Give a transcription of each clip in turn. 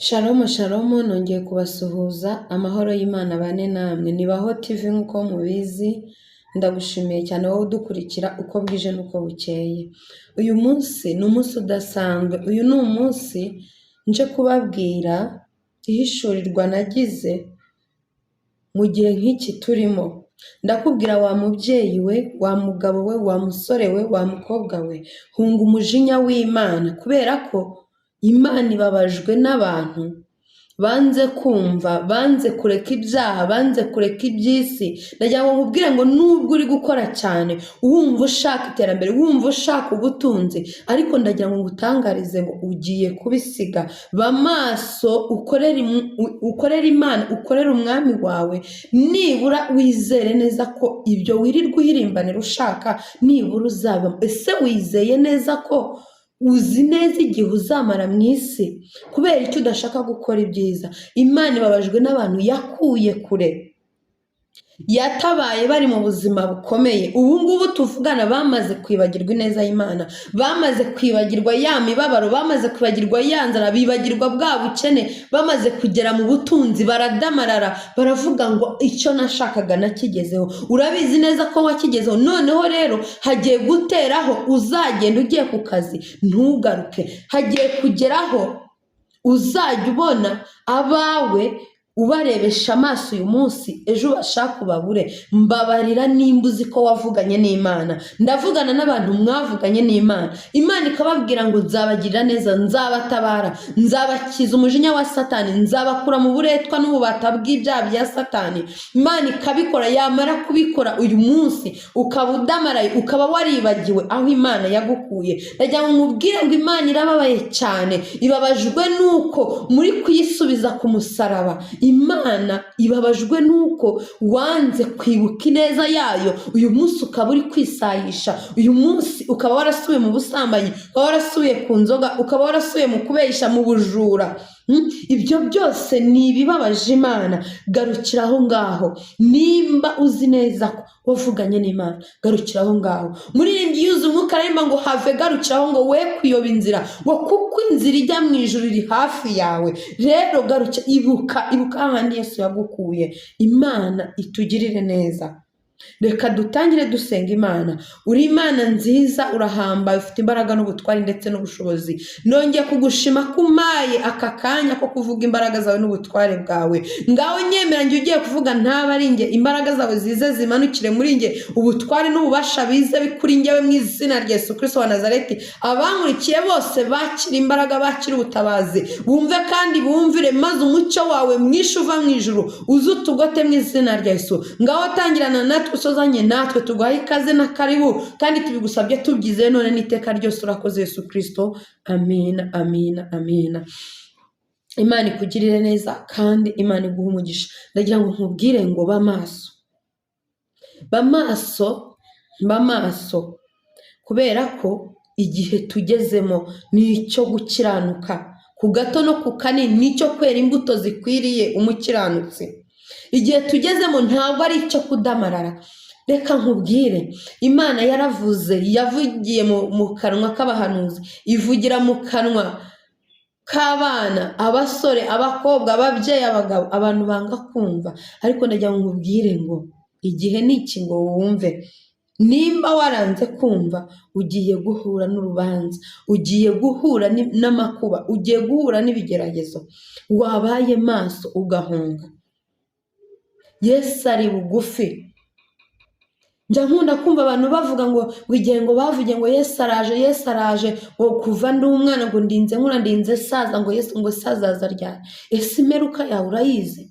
Shalom shalom, nongeye kubasuhuza, amahoro y'Imana bane namwe. Ni Baho TV nk'uko mubizi, ndagushimiye cyane wowe udukurikira uko bwije n'uko bukeye. Uyu munsi ni umunsi udasanzwe, uyu ni umunsi nje kubabwira ihishurirwa nagize mu gihe nk'iki turimo. Ndakubwira wa mubyeyi we, wa mugabo we, wa musore we, wa mukobwa we, hunga umujinya w'Imana kubera ko Imana ibabajwe n'abantu banze kumva, banze kureka ibyaha, banze kureka iby'isi. Ndagira ngo nkubwire ngo nubwo uri gukora cyane, wumva ushaka iterambere, wumva ushaka ubutunzi, ariko ndagira ngo ngutangarize ngo ugiye kubisiga. Ba maso, ukorere Imana, ukorere umwami wawe, nibura wizere neza ko ibyo wirirwa uhirimbanira ushaka nibura uzabamo. Ese wizeye neza ko uzi neza igihe uzamara mu isi? Kubera icyo udashaka gukora ibyiza? Imana ibabajwe n'abantu yakuye kure, yatabaye bari mu buzima bukomeye. Ubu ngubu tuvugana bamaze kwibagirwa ineza y'Imana, bamaze kwibagirwa ya mibabaro, bamaze kwibagirwa ya nzara, bibagirwa bwa bukene, bamaze kugera mu butunzi baradamarara, baravuga ngo icyo nashakaga nakigezeho. Urabizi neza ko wakigezeho. Noneho rero hagiye guteraho uzagenda ugiye ku kazi ntugaruke, hagiye kugeraho uzajya ubona abawe ubarebesha amaso uyu munsi, ejo ubashaka ubabure. Mbabarira nimba uzi ko wavuganye n'Imana. Ndavugana n'abantu mwavuganye n'Imana, Imana ikababwira ngo nzabagirira neza, nzabatabara, nzabakiza umujinya wa Satani, nzabakura mu buretwa n'ububata bw'ibyaha bya Satani. Imana ikabikora, yamara kubikora uyu munsi ukaba udamaraye, ukaba waribagiwe aho Imana yagukuye. Ndagira ngo nkubwire ngo Imana irababaye cyane, ibabajwe n'uko muri kuyisubiza ku musaraba. Imana ibabajwe n'uko wanze kwibuka ineza yayo, uyu munsi ukaba uri kwisayisha, uyu munsi ukaba warasubiye mu busambanyi, ukaba warasubiye ku nzoga, ukaba warasubiye mu kubeshya, mu bujura. Ibyo byose ni ibibabaje Imana. Garukira aho ngaho. Nimba uzi neza ko wavuganye n'Imana, garukira aho ngaho. Muririmbyi yuzuye umwuka aririmba ngo have, garukira aho, ngo we kuyoba inzira, ngo kuko inzira ijya mu ijuru iri hafi yawe. Rero garukira, ibuka, ibuka hahandi Yesu yagukuye. Imana itugirire neza. Reka dutangire dusenga Imana. Uri Imana nziza, urahambaye, ufite imbaraga n'ubutwari ndetse n'ubushobozi. Nongeye kugushima ko umpaye aka kanya ko kuvuga imbaraga zawe n'ubutware bwawe. Ngaho nyemera njye ugiye kuvuga ntaba ari njye, imbaraga zawe zize zimanukire muri njye, ubutware n'ububasha bize kuri njyewe mu izina rya Yesu Kristo wa Nazareti. Abankurikiye bose bakira imbaraga, bakira ubutabazi, bumve kandi bumvire, maze umucyo wawe mwinshi uva mu ijuru uze utugote mu izina rya Yesu. Ngaho tangirana natwe, usozanye natwe, tuguhaye ikaze na karibu kandi tubigusabye tubyize none n'iteka ryose. Urakoze Yesu Kristo. Amina, amina, amina. Imana ikugirire neza kandi Imana iguhe umugisha. Ndagira ngo nkubwire ngo ba maso, ba maso, ba maso, kubera ko igihe tugezemo ni icyo gukiranuka ku gato no ku kanini, ni icyo kwera imbuto zikwiriye umukiranutsi. Igihe tugezemo ntabwo ari icyo kudamarara. Reka nkubwire, Imana yaravuze, yavugiye mu kanwa k'abahanuzi, ivugira mu kanwa k'abana, abasore, abakobwa, ababyeyi, abagabo, abantu banga kumva. Ariko ndagira ngo nkubwire ngo igihe ni iki ngo wumve. Nimba waranze kumva, ugiye guhura n'urubanza, ugiye guhura n'amakuba, ugiye guhura n'ibigeragezo. Wabaye maso ugahunga? Yesu ari bugufi. Njya nkunda kumva abantu bavuga ngo igihe ngo bavuge ngo Yesu araje, Yesu araje, ngo kuva ndi umwana, ngo ndinze nkura, ndinze saza, ngo Yesu ngo sazaza ryari? Ese imperuka yawe urayizi?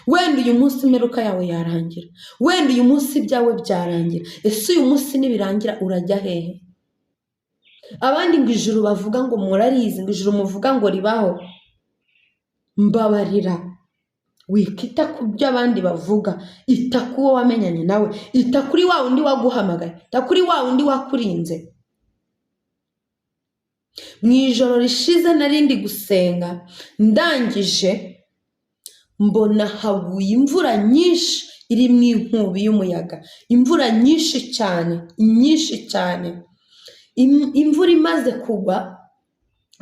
Wenda uyu munsi imperuka yawe yarangira, wenda uyu munsi ibyawe byarangira. Ese uyu munsi nibirangira urajya hehe? Abandi ngo ijuru bavuga ngo murarizi, ngo ijuru muvuga ngo ribaho. Mbabarira, wikita ku byo abandi bavuga, ita ku wo wamenyanye nawe, ita kuri wa wundi waguhamagaye, ita kuri wa wundi wakurinze. Mu ijoro rishize nari ndi gusenga, ndangije mbona haguye imvura nyinshi iri mu inkubi y'umuyaga, imvura nyinshi cyane, nyinshi cyane. Imvura imaze kugwa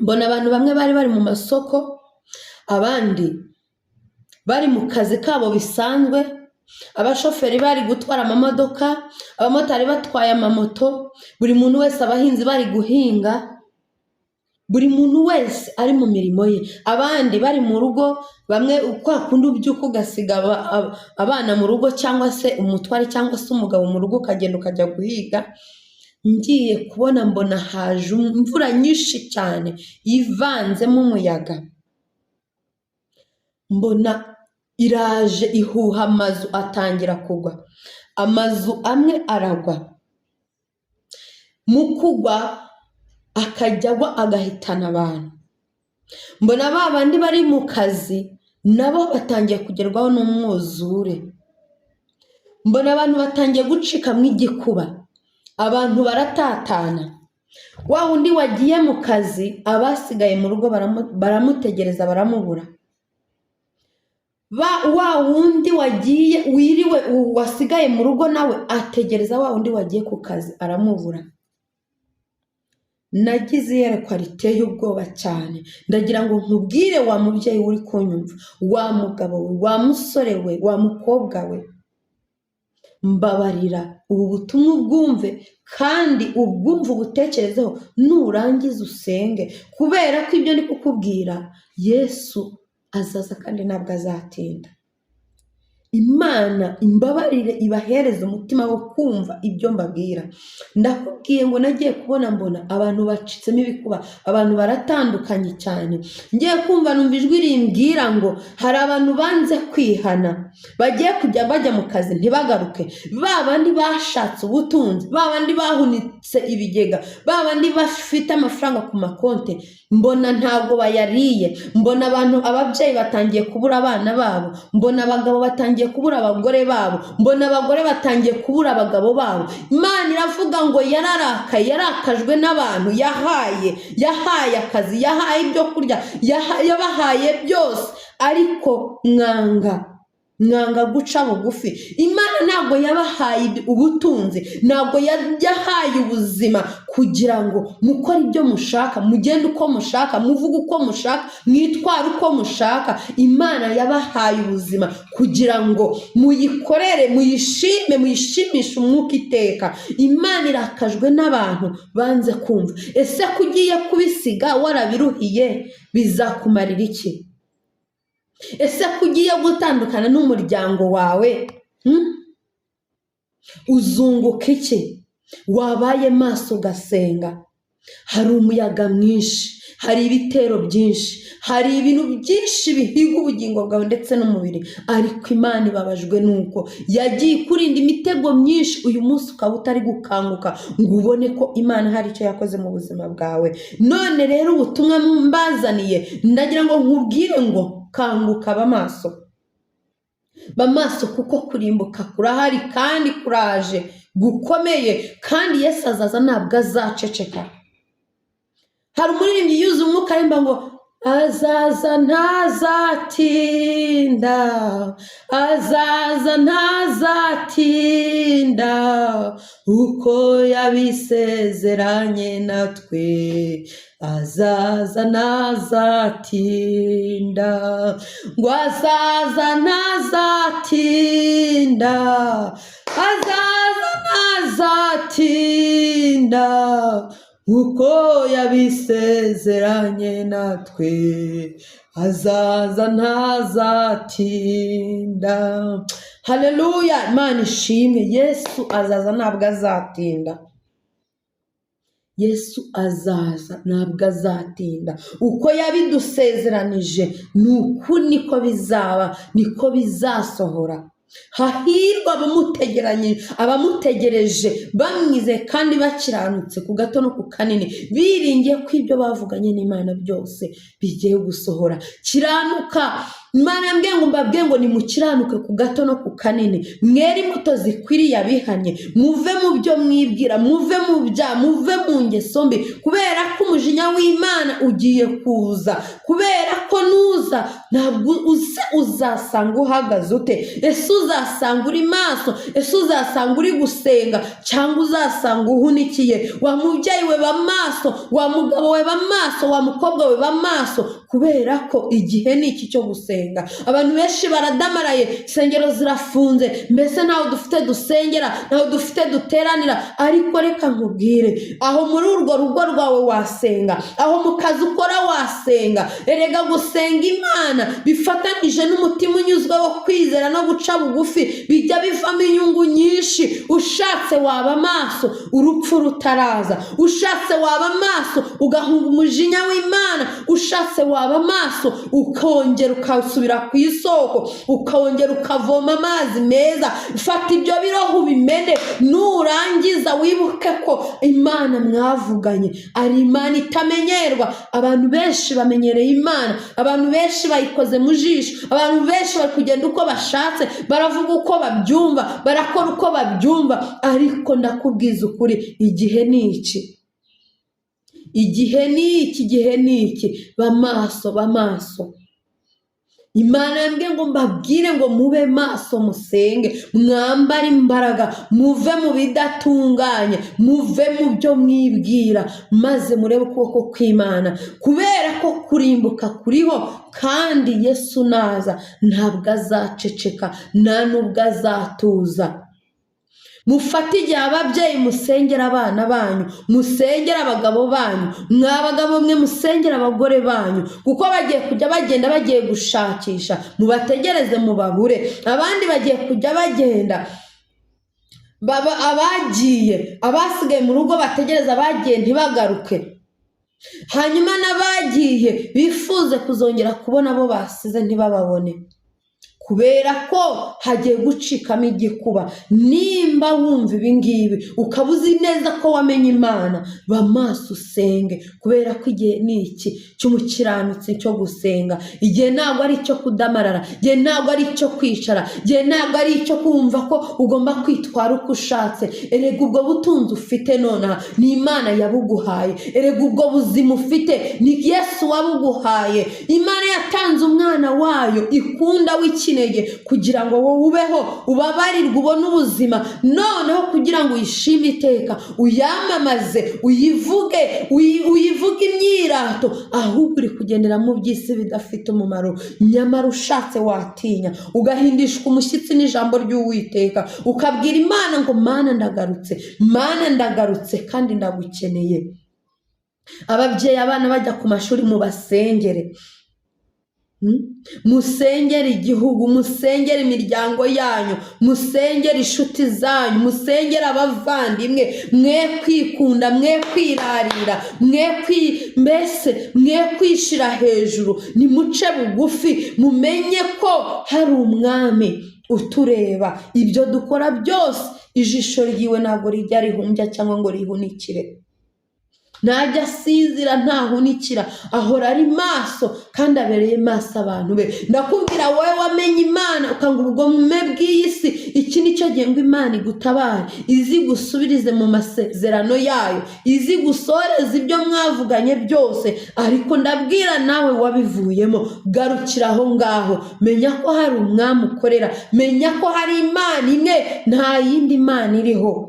mbona abantu bamwe bari bari mu masoko. Abandi bari mu kazi kabo bisanzwe, abashoferi bari gutwara amamodoka, abamotari batwaye amamoto, buri muntu wese, abahinzi bari guhinga, buri muntu wese ari mu mirimo ye, abandi bari mu rugo, bamwe kwa kundi ubyuka ugasiga abana mu rugo cyangwa se umutware cyangwa se umugabo mu rugo, ukagenda ukajya guhiga. Ngiye kubona mbona haje imvura nyinshi cyane ivanzemo umuyaga, mbona iraje ihuha amazu atangira kugwa, amazu amwe aragwa, mu kugwa akajya agwa agahitana abantu. Mbona ba bandi bari mu kazi nabo batangiye kugerwaho n'umwuzure, mbona abantu batangiye gucikamo igikuba, abantu baratatana. Wa wundi wagiye mu kazi, abasigaye mu rugo baramutegereza baramubura. Wa wundi wagiye wiriwe wasigaye mu rugo nawe ategereza wa wundi wagiye ku kazi aramubura. Nagize iyerekwa riteye ubwoba cyane. Ndagira ngo nkubwire wa mubyeyi uri kunyumva, wa mugabo we, wa musore we, wa mukobwa we, mbabarira ubu butumwa ubwumve kandi ubwumve ubutekerezeho, nurangiza usenge, kubera ko ibyo ndi kukubwira Yesu azaza kandi ntabwo azatinda. Imana imbabarire ibahereze umutima wo kumva ibyo mbabwira. Ndakubwiye ngo nagiye kubona mbona abantu bacitsemo ibikuba, abantu baratandukanye cyane. Ngiye kumva numva ijwi rimbwira ngo hari abantu banze kwihana, bagiye kujya bajya mu kazi ntibagaruke, ba bandi bashatse ubutunzi, ba bandi bahunitse ibigega, ba bandi bafite amafaranga ku makonte, mbona ntabwo bayariye. Mbona abantu, ababyeyi batangiye kubura abana babo, mbona abagabo batangiye kubura abagore babo, mbona abagore batangiye kubura abagabo babo. Imana iravuga ngo yararakaye, yarakajwe n'abantu yahaye, yahaye akazi, yahaye ibyo kurya, yabahaye byose, ariko mwanga guca bugufi. Imana ntabwo yabahaye ubutunzi, ntabwo yahaye ubuzima kugira ngo mukore ibyo mushaka, mugende uko mushaka, muvuge uko mushaka, mwitware uko mushaka. Imana yabahaye ubuzima kugira ngo muyikorere, muyishime, muyishimishe umwuka iteka. Imana irakajwe n'abantu banze kumva. Ese ko ugiye kubisiga warabiruhiye, bizakumarira iki? Ese ko ugiye gutandukana n'umuryango wawe, Uzunguka iki? Wabaye maso ugasenga. Hari umuyaga mwinshi, hari ibitero byinshi, hari ibintu byinshi bihiga ubugingo bwawe ndetse n'umubiri, ariko Imana ibabajwe nuko yagiye ikurinda imitego myinshi, uyu munsi ukaba utari gukanguka ngo ubone ko Imana hari icyo yakoze mu buzima bwawe. None rero ubutumwa mbazaniye, ndagira ngo nkubwire ngo kanguka, ba maso, ba maso, kuko kurimbuka kurahari kandi kuraje gukomeye, kandi Yesu azaza ntabwo azaceceka. Hari umuririmbyi yuzuye umwuka arimba ngo azaza ntazatinda, azaza ntazatinda, uko yabisezeranye natwe, azaza ntazatinda, ngo azaza ntazatinda, azaza ntazatinda, uko yabisezeranye natwe, azaza ntazatinda. Haleluya, Imana ishimwe. Yesu azaza ntabwo azatinda. Yesu azaza ntabwo azatinda. Uko yabidusezeranije ni uku niko bizaba, niko bizasohora. Hahirwa abamutegeranye, abamutegereje bamwizeye kandi bakiranutse ku gato no ku kanini, biringiye ko ibyo bavuganye n'Imana byose bigiye gusohora. Kiranuka. Imana yambwiye ngo mbabwiye ngo nimukiranuke ku gato no ku kanini, mwere imbuto zikwiriye abihanye, muve mu byo mwibwira, muve mu byaha, muve mu ngeso mbi, kubera ko umujinya w'Imana ugiye kuza. Kubera ko nuza ntabwo uze uzasanga uhagaze ute? Ese uzasanga uri maso? Ese uzasanga uri gusenga cyangwa uzasanga uhunikiye? Wa mubyeyi we, ba maso. Wa mugabo we, ba maso. Wa mukobwa we, ba maso. Kubera ko igihe ni iki cyo gusenga. Abantu benshi baradamaraye, insengero zirafunze, mbese ntaho dufite dusengera, ntaho dufite duteranira. Ariko reka nkubwire, aho muri urwo rugo rwawe wasenga, aho mu kazi ukora wasenga. Erega gusenga Imana bifatanyije n'umutima unyuzwe wo kwizera no guca bugufi bijya bivamo inyungu nyinshi. Ushatse waba amaso urupfu rutaraza, ushatse waba amaso ugahunga umujinya w'Imana, ushatse waba amaso ukongera ukasubira ku isoko, ukongera ukavoma amazi meza. Fata ibyo biroho ubimene, nurangiza wibuke ko Imana mwavuganye ari Imana itamenyerwa. Abantu benshi bamenyereye Imana, abantu benshi bayikoze mu jisho, abantu benshi bari kugenda uko bashatse, baravuga uko babyumva, barakora uko babyumva. Ariko ndakubwiza ukuri, igihe ni iki, igihe ni iki, igihe ni iki. Ba maso, ba maso. Imana yambwiye ngo mbabwire ngo mube maso, musenge, mwambare imbaraga, muve mu bidatunganye, muve mu byo mwibwira, maze murebe ukuboko kw'Imana, kubera ko kurimbuka kuriho. Kandi Yesu naza ntabwo azaceceka, nta nubwo azatuza. Mufate igihe, ababyeyi, musengera abana banyu, musengera abagabo banyu. Mwa bagabo mwe, musengera abagore banyu, kuko bagiye kujya bagenda bagiye gushakisha, mubategereze mubabure. Abandi bagiye kujya bagenda baba abagiye, abasigaye mu rugo bategereza abagiye ntibagaruke. Hanyuma n'abagiye bifuze kuzongera kubona abo basize ntibababone, kubera ko hagiye gucikamo igikuba. Nimba wumva ibi ngibi ukaba uzi neza ko wamenye Imana, ba maso usenge, kubera ko igihe ni iki cy'umukiranutsi cyo gusenga. Igihe ntabwo ari icyo kudamarara, igihe ntabwo ari icyo kwicara, igihe ntabwo ari icyo kumva ko ugomba kwitwara uko ushatse. Erega ubwo butunzi ufite nonaha ni Imana yabuguhaye, erega ubwo buzima ufite ni Yesu wabuguhaye. Imana yatanze umwana wayo ikunda w'ikinege kugira ngo wowe ubeho, ubabarirwe, ubone ubuzima, noneho kugira ngo uyishime iteka, uyamamaze, uyivuge, uyivuge imyirato. Ahubwo uri kugendera mu by'isi bidafite umumaro. Nyamara ushatse watinya, ugahindishwa umushyitsi n'ijambo ry'Uwiteka, ukabwira Imana ngo: "Mana, ndagarutse, Mana, ndagarutse kandi ndagukeneye." Ababyeyi, abana bajya ku mashuri, mubasengere. Musengere igihugu, musengere imiryango yanyu, musengere inshuti zanyu, musengere abavandimwe. Mwe kwikunda, mwe kwirarira, mwe kwi mbese mwe kwishyira hejuru. Nimuce bugufi, mumenye ko hari umwami utureba. Ibyo dukora byose, ijisho ryiwe ntabwo rijya rihumbya cyangwa ngo rihunikire. Ntajya asinzira, ntahunikira, ahora ari maso kandi abereye maso abantu be. Ndakubwira wowe wamenye Imana ukanga ubugome bw'iyi si, iki ni cyo gihe ngo Imana igutabare, izi gusubirize mu masezerano yayo, izi gusoreza ibyo mwavuganye byose. Ariko ndabwira nawe wabivuyemo, garukira aho ngaho. Menya ko hari umwami ukorera, menya ko hari Imana imwe, nta yindi Mana iriho.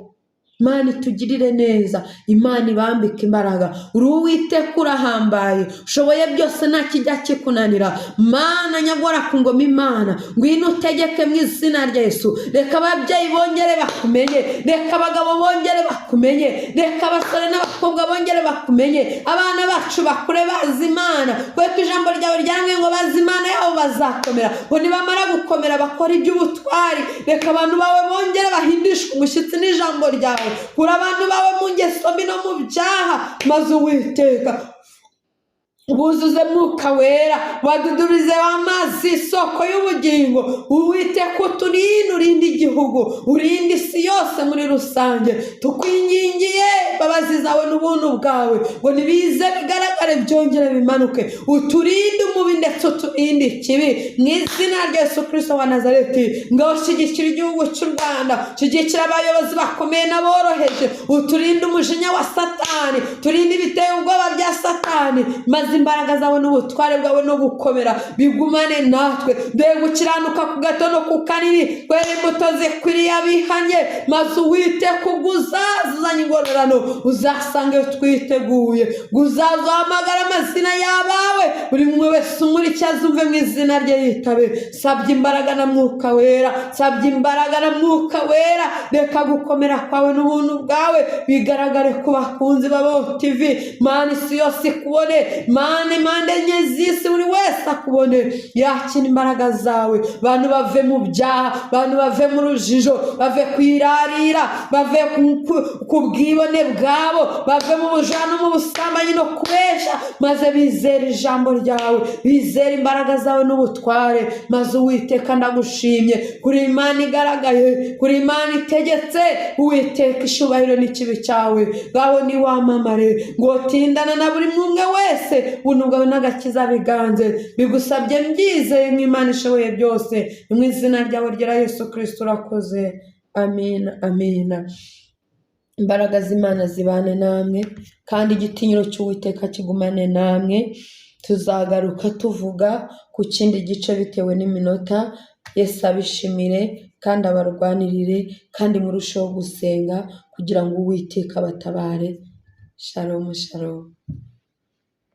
Imana itugirire neza, Imana ibambike imbaraga. Uri Uwiteka, urahambaye, ushoboye byose, nta kijya kikunanira. Mana nyagora ku ngoma, Imana, ngwino utegeke mu izina rya Yesu. Reka ababyeyi bongere bakumenye, reka abagabo bongere bakumenye, reka abasore n'abakobwa bongere bakumenye, abana bacu bakure bazi Imana, kuko ijambo ryawe ryambwiye ngo bazi Imana yabo bazakomera, ngo nibamara gukomera bakora iby'ubutwari. Reka abantu bawe bongere bahindishwe umushyitsi n'ijambo ryawe. Kura abantu bawe mu ngeso mbi no mu byaha, maze Uwiteka buzuze Mwuka Wera, badudurize amazi, isoko y'ubugingo. Uwiteka, uturinde, urinde igihugu, urinde isi yose muri rusange. Tukwingingiye imbabazi zawe n'ubuntu bwawe ngo nibize bigaragare, byongere bimanuke. Uturinde umubi ndetse uturinde ikibi mu izina rya Yesu Kirisito wa Nazareti. Ngaho shyigikira igihugu cy'u Rwanda, shyigikira abayobozi bakomeye n'aboroheje, uturinde umujinya wa Satani, turinde ibiteye ubwoba bya Satani, maze imbaraga zawe n'ubutware bwawe no gukomera bigumane natwe. Duhe gukiranuka ku gato no ku kanini, twere imbuto zikwiriye abihanye, maze Uwiteka ubwo uzaza uzanye ingororano uzasange twiteguye. Uzaza uhamagara amazina y'abawe, buri umwe wese umurikiye azumve mu izina rye yitabe. Sabye imbaraga na Mwuka Wera, sabye imbaraga na Mwuka Wera. Reka gukomera kwawe n'ubuntu bwawe bigaragare ku bakunzi ba Baho TV. Mana, isi yose ikubone. Mana, impande enye z'isi buri wese akubone, yakira imbaraga zawe. Bantu bave mu byaha, bantu bave mu rujijo, bave kwirarira, bave ku bwibone bwabo, bave mu bujura no mu busambanyi no kubesha, maze bizere ijambo ryawe, bizere imbaraga zawe n'ubutware. Maze Uwiteka, ndagushimye kuri Imana igaragaye, kuri Imana itegetse. Uwiteka, icyubahiro n'ikibi cyawe, ngaho niwamamare ngo tindana na buri umwe wese. Ubuntu bwawe n'agakiza biganze. Bigusabye mbyizeye nk'Imana ishoboye byose, ni mu izina ryawe ryera Yesu Kirisito urakoze. Amina, amina. Imbaraga z'Imana zibane namwe, kandi igitinyiro cy'Uwiteka kigumane namwe. Tuzagaruka tuvuga ku kindi gice bitewe n'iminota. Yesu abishimire kandi abarwanirire, kandi murusheho gusenga kugira ngo Uwiteka abatabare. Shalom, shalom.